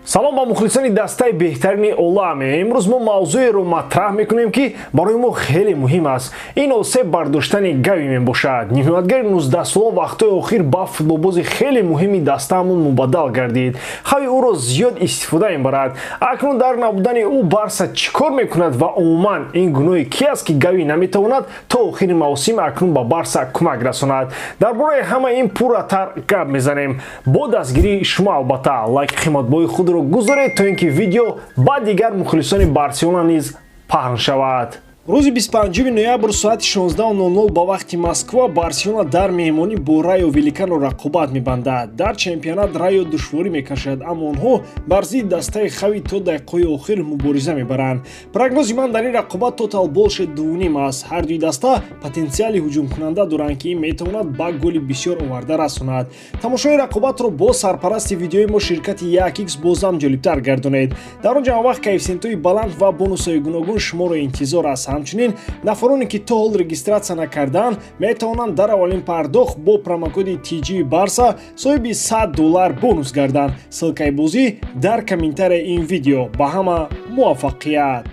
Салом ба мухлисони дастаи беҳтарини олам. Имрӯз мо мавзӯеро матраҳ мекунем, ки барои мо хеле муҳим аст. Ин осеб бардоштани Гави мебошад. Нимҳимоятгари 19-сола вақтҳои охир ба футболбози хеле муҳими дастаамон мубаддал гардид. Хави ӯро зиёд истифода мебарад. Акнун дар набудани ӯ Барса чӣ кор мекунад ва умуман ин гуноҳи ки аст, ки Гави наметавонад то охири мавсим акнун ба Барса кӯмак расонад? Дар бораи ҳама ин пурратар гап мезанем. Бо дастгирии шумо, албатта, лайки қиматбоҳои худро гузоред, то ин ки видео ба дигар мухлисони Барселона низ паҳн шавад. Рӯзи 25 ноябр соати 16:00 ба вақти Москва Барселона дар меҳмонӣ бо Райо Валлекано рақобат мебандад. Дар чемпионат Райо душворӣ мекашад, аммо онҳо бар зидди дастаи Хави то дақиқаҳои охир мубориза мебаранд. Прогнози ман дар ин рақобат тотал больше 2,5 аст. Ҳар дуи даста потенсиали ҳуҷумкунанда доранд, ки ин метавонад ба голи бисёр оварда расонад. Тамошои рақобатро бо сарпарасти видеои мо, ширкати 1x, бозам ҷолибтар гардонед. Дар он ҷо ҳамавақт коэффисиентҳои баланд ва бонусҳои гуногун шуморо интизор аст. Ҳамчунин нафароне, ки то ҳол регистрация накардаанд, метавонанд дар аввалин пардохт бо промокоди TG Барса соҳиби 100 доллар бонус гарданд. Ссылкаи бозӣ дар комментарияи ин видео. Ба ҳама муваффақият!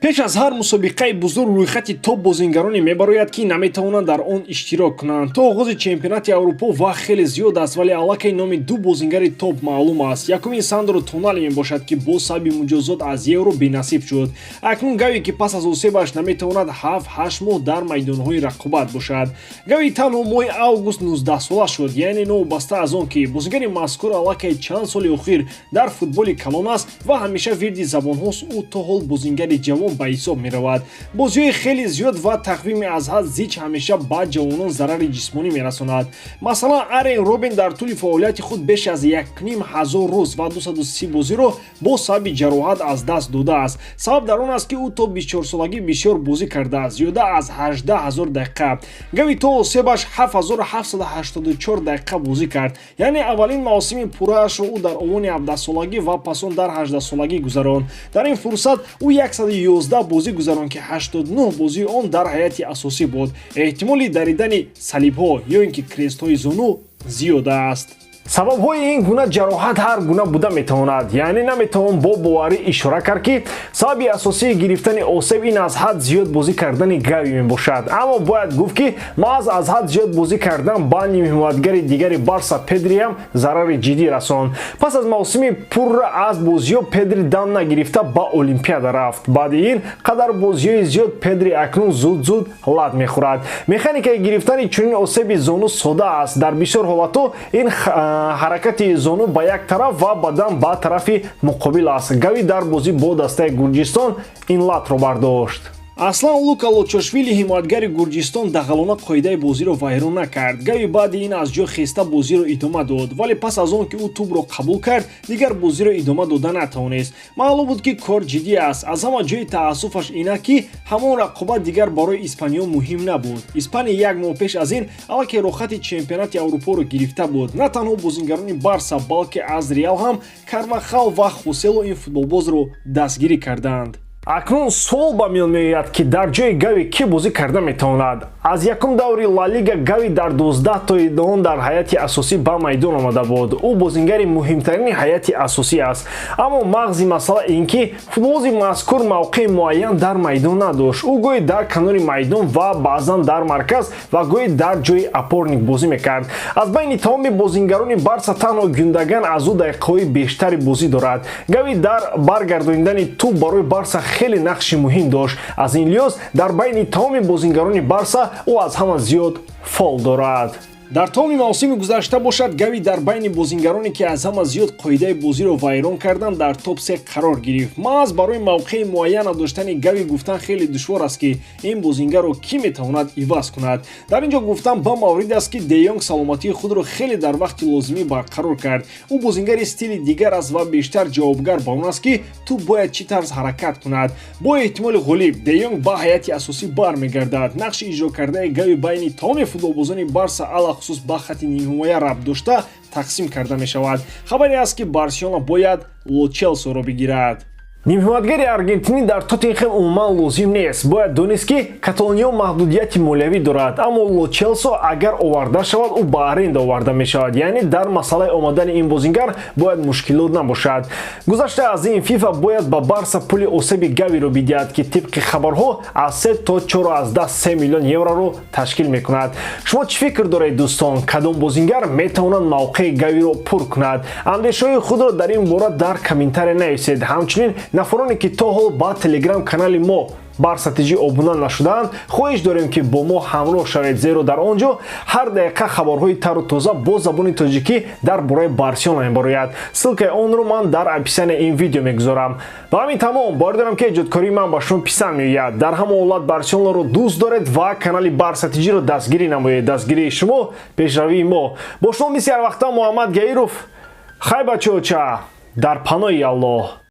Пеш аз ҳар мусобиқаи бузург рӯйхати топ бозингароне мебарояд, ки наметавонанд дар он иштирок кунанд. То оғози чемпионати Аврупо вақт хеле зиёд аст, вале аллакай номи ду бозингари топ маълум аст. Якумин Сандро Тонали мебошад, ки бо сабаби муҷозот аз Евро бенасиб шуд. Акнун Гави, ки пас аз осебаш наметавонад 7-8 моҳ дар майдонҳои рақобат бошад. Гави танҳо моҳи август 19-сола шуд, яъне новобаста аз он ки бозингари мазкур аллакай чанд соли охир дар футболи калон аст ва ҳамеша вирди забонҳост, ӯ то ҳол бозингари ҷавон ба ҳисоб меравад. Бозиҳои хеле зиёд ва тақвими аз ҳад зич ҳамеша ба ҷавонон зарари ҷисмонӣ мерасонад. Масалан, Арен Робен дар тӯли фаъолияти худ беш аз 1500 рӯз ва 230 бозиро бо сабаби ҷароҳат аз даст додааст. Сабаб дар он аст, ки ӯ то 24-солагӣ бисёр бозӣ кардааст, зиёда аз 18 ҳазор дақиқа. Гави то осебаш 7784 дақиқа бозӣ кард, яъне аввалин мавсими пурраашро ӯ дар овони 17-солагӣ ва пас он дар 18-солагӣ гузаронд. Дар ин фурсат ӯ 111 бозӣ гузаронд, ки 89 бозии он дар ҳайати асосӣ буд. Эҳтимоли даридани салибҳо ё ин ки крестҳои зону зиёд аст. Сабабҳои ин гуна ҷароҳат ҳар гуна буда метавонад, яъне наметавон бо боварӣ ишора кард, ки сабаби асосии гирифтани осеб ин аз ҳад зиёд бозӣ кардани Гави мебошад. Аммо бояд гуфт, ки маҳз аз ҳад зиёд бозӣ кардан ба нимҳимоятгари дигари Барса Педриам зарари ҷиддӣ расонд. Пас аз мавсими пурра аз бозиҳо Педри дам нагирифта ба Олимпиада рафт. Баъди ин қадар бозиҳои зиёд Педри акнун зуд-зуд лат мехӯрад. Механикаи гирифтани чунин осеби зону сода аст. Дар бисёр ҳолатҳо ин ҳаракати зону ба як тараф ва бадан ба тарафи муқобил аст. Гави дар бозӣ бо дастаи Гурҷистон ин латро бардошт. Аслан Лука Лочошвили, ҳимоятгари Гурҷистон, дағалона қоидаи бозиро вайрон накард. Гави баъди ин аз ҷой хеста бозиро идома дод, вале пас аз он ки ӯ тӯбро қабул кард, дигар бозиро идома дода натавонист. Маълум буд, ки кор ҷиддӣ аст. Аз ҳама ҷои таассуфаш ин аст, ки ҳамон рақобат дигар барои испаниё муҳим набуд. Испания як моҳ пеш аз ин аллакай роҳхати чемпионати Аврупоро гирифта буд. На танҳо бозингарони Барса, балки аз Реал ҳам Карвахал ва Хоселу ин футболбозро дастгирӣ карданд. Акнун суол ба миён меояд, ки дар ҷои Гави кӣ бозӣ карда метавонад? Аз якум даври Ла Лига Гави дар 12 тои он дар ҳайати асосӣ ба майдон омада буд. Ӯ бозингари муҳимтарини ҳайати асосӣ аст, аммо мағзи масъала ин ки футболбози мазкур мавқеи муайян дар майдон надошт. Ӯ гоҳе дар канори майдон ва баъзан дар марказ ва гоҳе дар ҷои опорник бозӣ мекард. Аз байни тамоми бозингарони Барса танҳо Гюндаган аз ӯ дақиқаҳои бештари бозӣ дорад. Гави дар баргардонидани тӯб барои Барса хеле нақши муҳим дошт. Аз ин лиҳоз дар байни тамоми бозингарони Барса ӯ аз ҳама зиёд фол дорад. Дар тамоми мавсими гузашта бошад, Гави дар байни бозингароне, ки аз ҳама зиёд қоидаи бозиро вайрон карданд, дар топ се қарор гирифт. Маҳз барои мавқеи муайян надоштани Гави гуфтан хеле душвор аст, ки ин бозингарро кӣ метавонад иваз кунад. Дар ин ҷо гуфтан ба маврид аст, ки Де Йонг саломатии худро хеле дар вақти лозимӣ барқарор кард. Ӯ бозингари стили дигар аст ва бештар ҷавобгар ба он аст, ки тӯб бояд чӣ тарз ҳаракат кунад. Бо эҳтимоли ғолиб Де Йонг ба ҳайати асосӣ бармегардад. Нақши иҷрокардаи Гави байни тамоми футболбозони Барса, алахусус ба хати нимҳимоя рабт дошта, тақсим карда мешавад. Хабаре аст, ки Барселона бояд Ло Челсоро бигирад. Нимҳимоятгари аргентинӣ дар Тоттенхем умуман лозим нест. Бояд донист, ки каталониё маҳдудияти молиявӣ дорад, аммо Ло Челсо агар оварда шавад, ӯ ба аренда оварда мешавад, яъне дар масъалаи омадани ин бозингар бояд мушкилот набошад. Гузашта аз ин, ФИФА бояд ба Барса пули осеби Гавиро бидиҳад, ки тибқи хабарҳо аз 3 то 4,3 миллион евроро ташкил мекунад. Шумо чӣ фикр доред, дӯстон? Кадом бозингар метавонад мавқеи Гавиро пур кунад? Андешаҳои худро дар ин бора дар комментария нависед. Ҳамчунин, нафароне ки то ҳол ба телеграм канали мо Барса ТЖ обуна нашудаанд, хоҳиш дорем, ки бо мо ҳамроҳ шавед, зеро дар он ҷо ҳар дақиқа хабарҳои тару тоза бо забони тоҷикӣ дар бораи Барселона мебарояд. Ссылкаи онро ман дар описанияи ин видео мегузорам. Ва ҳамин тамом. Бовар дорам, ки эҷодкории ман ба шумо писанд меояд. Дар ҳама ҳолат Барселонаро дӯст доред ва канали Барса ТЖро дастгирӣ намоед. Дастгирии шумо — пешравии мо. Бо шумо мисли ҳарвақта Муҳаммад Гаиров. Хай, бачаоча, дар паноҳи Аллоҳ.